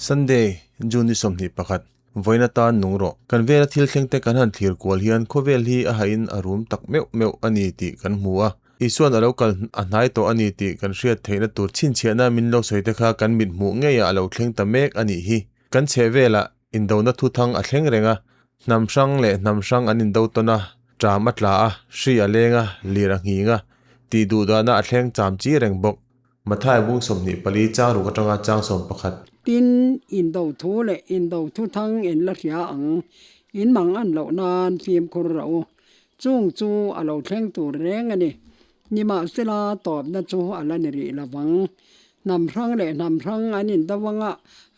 Sunday, June ni 21, Vawiin atan nung rawh. Kan vela thil thlengte kan han thlir kual hian khawvel hi a hahin a rum tak meuh meuh a ni tih kan hmu a. Isuan a lo kal a hnai tawh a ni tih kan hriat theihna tur chhinchhiahna min lo sawi te kha kan mit hmuh ngeiah a lo thleng ta mek a nih hi. Kan chhehvelah indona thuthang a thleng reng a, hnam hrang leh hnam hrang an indo tawn a, ṭam a tla a, hri a leng a, lir a nghing a, tih duhdahna a thleng cham chi reng bawk. Mathai bung 24 chang ruk atanga chang 11. Tin, indo thu leh indo thuthang in la hria ang, in mang an loh nan fimkhur rawh u. Chung chu a lo thleng tur reng a ni. Nimahsela tawpna chu a la ni rih lo vang. Hnam hrang leh hnam hrang an indo ang a,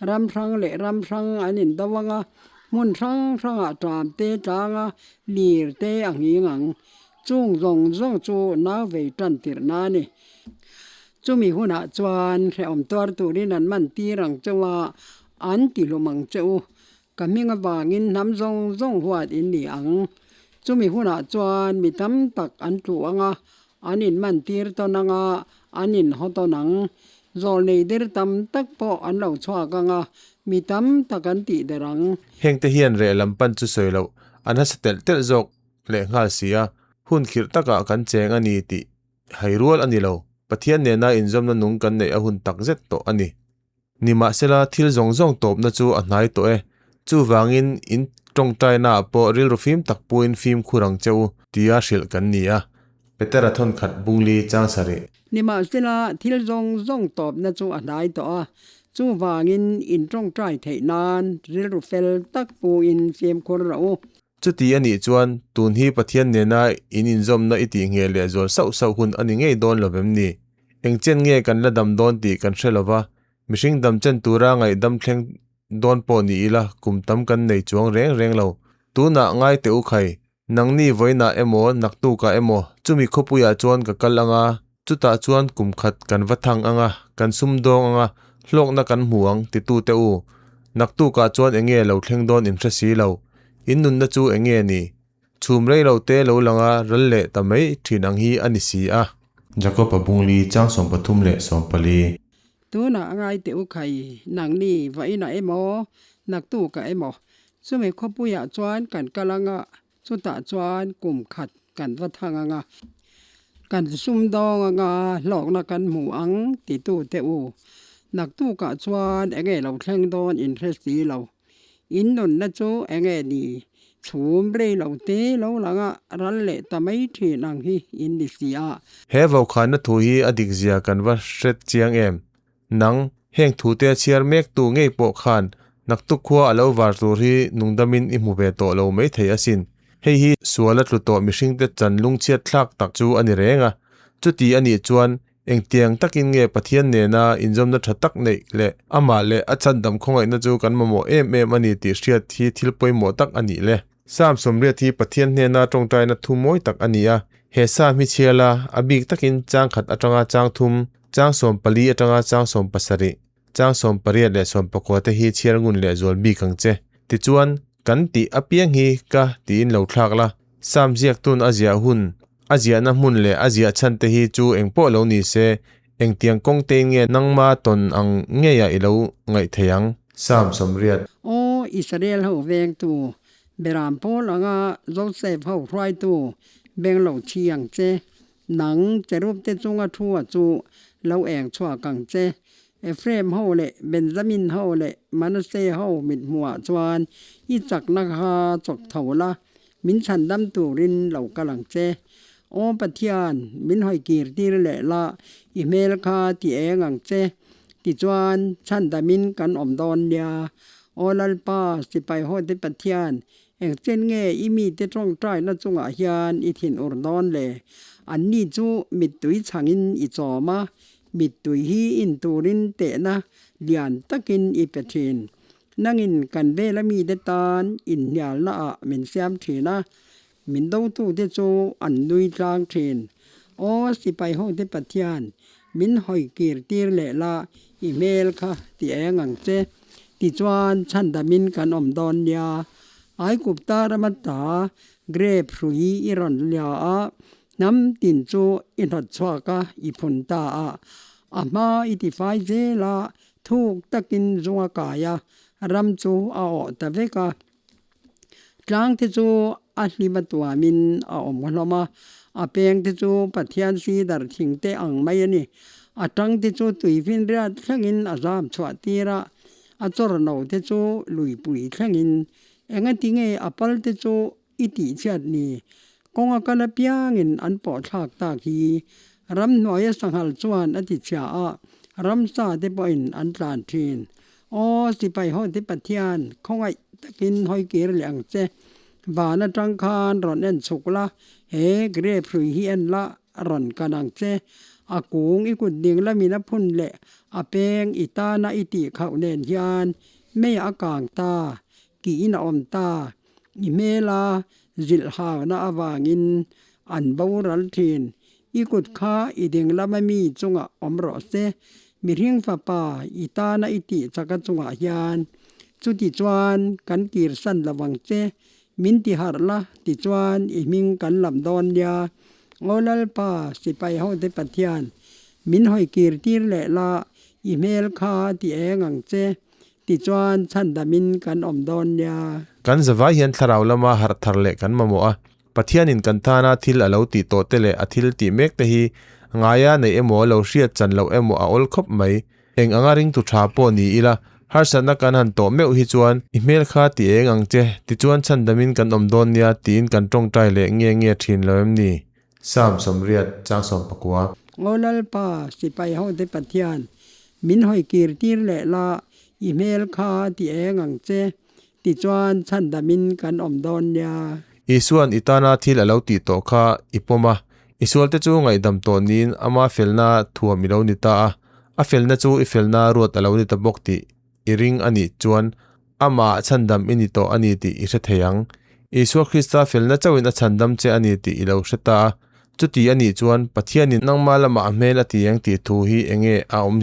ram hrang leh ram hrang an indo ang a, hmun hrang hrangah ṭam te tlang a, lir te a nghing ang. Chung zawng zawng chu nau vei ṭan tirhna a ni. Chumi hunah chuan hrehawm tuar turin an man tir ang cheu a, an ti hlum ang che u. Ka hming avangin hnam zawng zawng huat in ni ang. Chumi hunah chuan mi tam tak an tlu ang a, an inman tir tawn ang a, an inhaw tawn ang. Zawlnei der tam tak pawh an lo chhuak ang a, mi tam tak an tih der ang. Hengte hian reh lam pan chu sawi loh an hasa telh telh zawk leh nghal si a, hun khirh takah kan cheng a ni tih hai rual a ni lo. Pathian nena inzawmna nung kan neih a hun tak zet tawh a ni. Nimahsela, thil zawng zawng tawpna chu a hnai tawh e. Chuvangin, in tawngtainaah pawh rilru fim tak puin fimkhur ang che u, tia hrilh kan ni a. Petera thawnkhat bungli chang sarih. Nimahsela, thil zawng zawng tawpna chu a hnai tawh a. Chuvangin, in tawngtai theih nan rilru fel tak puin fimkhur rawh u. Chuti a nih chuan, tun hi Pathian nena in inzawmna i tih ngheh leh zual sauh sauh hun a ni ngei dawn lo vem ni? Eng chen nge kan la dam dawn tih kan hre lo va, mihring dam chen tura ngaihdam thleng dawn pawh ni ila kum tam kan nei chuang reng reng lo. Tunah ngai teh u khai, nangni vawiinah emaw naktukah emaw chumi khawpuiah chuan ka kal ang a, chutah chuan kum khat kan va thang ang a, kan sumdawng ang a, hlawkna kan hmu ang titute u. Naktukah chuan eng nge lo thleng dawn in hre si lo. In nunna chu eng nge ni? Chhum rei lo te lo lang a ral leh ta mai thin ang hi a ni si a. Jakob-a bungli chang 33 leh 14. Tunah a ngai teh u khai, nangni va inah emaw, naktukah emaw, chumi khawpuiah chuan kan kal ang a, chutah chuan kum khat kan va thang ang a, kan sumdawng ang a, hlawkna kan hmu ang titu teh u. Naktukah chuan eng nge lo thleng dawn in hre si lo. In nunna chu eng nge ni? Chhum rei lo te lo lang a, ral leh ta mai thin ang hi in ni si a. He vaukhana thu hi a dik zia kan va hre chiang em? Nang, heng thu te chhiar mek tu ngei pawh khan naktuk khua a lo var tur hi nungdamin i hmu ve tawh lo mai thei asin. Hei hi sual a tlu tawh mihringte chan lungchhiat thlak tak chu a ni reng a. Chuti a nih chuan Engtiang takin nge Pathian nena inzawmna tha tak neih leh amah leh a chhandam khawngaihna chu kan mamawh em em a ni tih hriat hi thil pawimawh tak a nih le? Psalm 80 hi Pathian hnena tawngtaina thu mawi tak a ni a. He Psalm hi chhiala a bik takin chang khat atanga chang thum, chang 14 atanga chang 17, chang 18 leh 19 te hi chhiar ngun leh zual bik ang che. Tichuan, kan tih apiang hi ka tiin lo thlak la. Psalm ziaktun a ziah hun A ziahna hmun leh a ziah chhan te hi chu engpawh lo ni se, engtiang kawng tein nge nangma tawn ang ngeiah i lo ngaih thei ang? Psalm 80. Aw Israel ho vengtu, Beram pawl anga Joseph ho hruaitu beng lo chhi ang che. Nang cherub te chunga thu a chu lo eng chhuak ang che. Ephraim ho leh Benjamin ho leh Manasseh ho mithmuhah chuan i chakna kha chawk tho la, Min chhandam turin lo kal ang che. Aw Pathian, min hawi kir tir leh la, i hmel kha ti eng ang che. Tichuan, chhandamin kan awm dawn nia. Aw Lalpa, sipai hawte Pathian, engchen nge i mite tawngtaina chungah hian i thinur dawn le? Anni chu mittui chhangin i chawm a, mittui hi in turin tehna lian takin i pe thin. Nangin kan vela mite tan inhnialnaah min siam thin a, min dotute chu an nui tlang thin. Aw sipai hote Pathian, min hawi kir tir leh la, i hmel kha ti eng ang che. Tichuan chhandamin kan awm dawn nia. Aikupta rama ta grape hrui i rawn lia a, hnam tin chu i hnawt chhuak a, i phun ta a. A hma i tifai zel a. Thuk takin zung a kai a, ram chu a awh ta vek a. Tlang te chu a hlima tuamin a awm hlawm a, a peng te chu Pathian sidar thing te ang mai a ni. A tang te chu tuifinriat thlengin a zam chhuah tir a, a chawr no te chu luipui thlengin. Engati nge a pal te chu i tihchhiat ni? Kawnga kal apiangin an pawh thlak tak hi. Ramhnuaia sanghal chuan a tichhia a, ramsa te pawhin an tlan thin. Aw sipai ho te Pathian, khawngaih takin hawi kir leh ang che. Van atang khan rawn en chhuk la, he grape hrui hi en la, rawn kan ang che. A kung i kut ding lamin a phun leh a peng i tana i tih khauh nen hian mei a kang ta, kiin a awm ta. I hmela zilh hauna avangin an boral thin. I kut kha i ding lama mi chungah awm rawh se. Mihring fapa i tana i tih chaka chungah hian chutichuan kan kirsan lo vang che. Min ti harh la tichuan i hming kan lam dawn nia. Aw Lalpa, sipai hote Pathian, min hawi kir tir leh la, i hmel kha ti eng ang che. Tichuan chhandamin kan awm dawn nia. Kan zavai hian thlarau lama harh thar leh kan mamawh a, Pathianin kan tana thil a lo tih tawh te leh a thil tih mek te hi ngaia neih emaw lo hriat chan loh emaw a awl khawp mai. Eng anga ringtu tha pawh ni ila, harsatna kan han tawh meuh hi chuan i hmel kha ti eng ang che, tichuan chhandamin kan awm dawn nia tiin kan tawngtai leh nge nge thin lo em ni? Psalm 80 chang 19. Aw Lalpa, sipai hote Pathian, min hawi kir tir leh la, i hmel kha ti eng ang che, tichuan chhandamin kan awm dawn nia. Isua'n i tana thil a lo tih tawh kha i pawm a, i sualte chu ngaihdam tawh niin ama felna thuam i lo ni ta a, a felna chu i felna ruat a lo ni ta bawk tih i ring a nih chuan amah chhandam i ni tawh a ni tih i hre thei ang. Isua Krista felna chauhin a chhandam che a ni tih i lo hre ta a. Chuti a nih chuan Pathianin nangmah lamah a hmel a ti eng tih thu hi eng nge a awmzia?